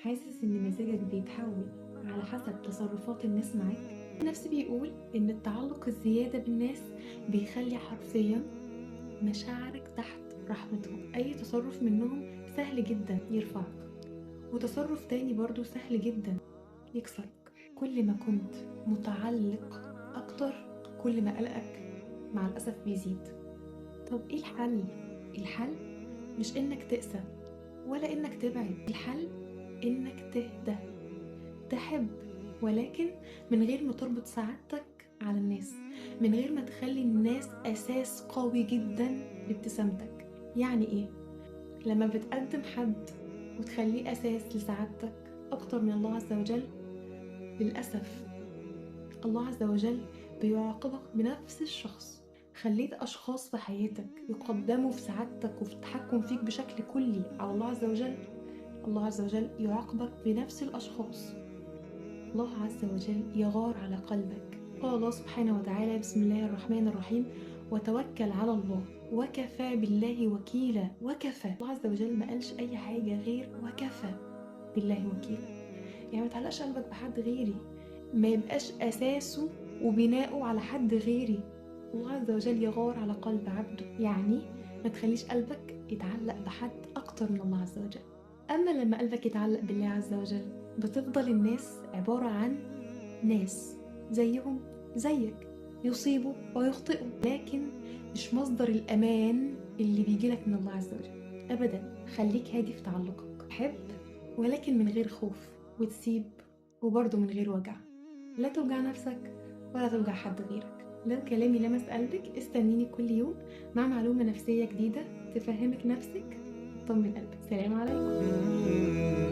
حاسس إن مزاجك بيتحول على حسب تصرفات الناس معاك؟ النفس بيقول إن التعلق الزيادة بالناس بيخلي حرفيا مشاعرك تحت رحمتهم. أي تصرف منهم سهل جدا يرفعك، وتصرف تاني برضو سهل جدا يكسرك. كل ما كنت متعلق أكتر كل ما قلقك مع الأسف بيزيد. طب إيه الحل؟ الحل مش إنك تقسى ولا إنك تبعد، الحل إنك تهدى، تحب، ولكن من غير ما تربط سعادتك على الناس، من غير ما تخلي الناس أساس قوي جدا لابتسامتك. يعني إيه؟ لما بتقدم حد وتخليه أساس لسعادتك أكتر من الله عز وجل، للأسف الله عز وجل بيعاقبك بنفس الشخص. خليت أشخاص في حياتك يقدموا في سعادتك وفي التحكم فيك بشكل كلي على الله عز وجل، الله عز وجل يعاقبك بنفس الأشخاص. الله عز وجل يغار على قلبك. قال الله سبحانه وتعالى: بسم الله الرحمن الرحيم، وتوكل على الله وكفى بالله وكيلا. وكفى، الله عز وجل ما قالش أي حاجة غير وكفى بالله وكيلا. يعني ما تعلقش قلبك بحد غيري، ما يبقاش أساسه وبناؤه على حد غيري. الله عز وجل يغار على قلب عبده، يعني ما تخليش قلبك يتعلق بحد أكتر من الله عز وجل. أما لما قلبك يتعلق بالله عز وجل، بتفضل الناس عبارة عن ناس زيهم زيك، يصيبوا ويخطئوا، لكن مش مصدر الأمان اللي بيجيلك من الله عز وجل أبدا. خليك هادي في تعلقك، حب ولكن من غير خوف، وتسيب وبرضه من غير وجع. لا توجع نفسك ولا توجع حد غيرك. لو كلامي لمس قلبك استنيني كل يوم مع معلومة نفسية جديدة تفهمك نفسك، طمن قلبك. سلام عليكم.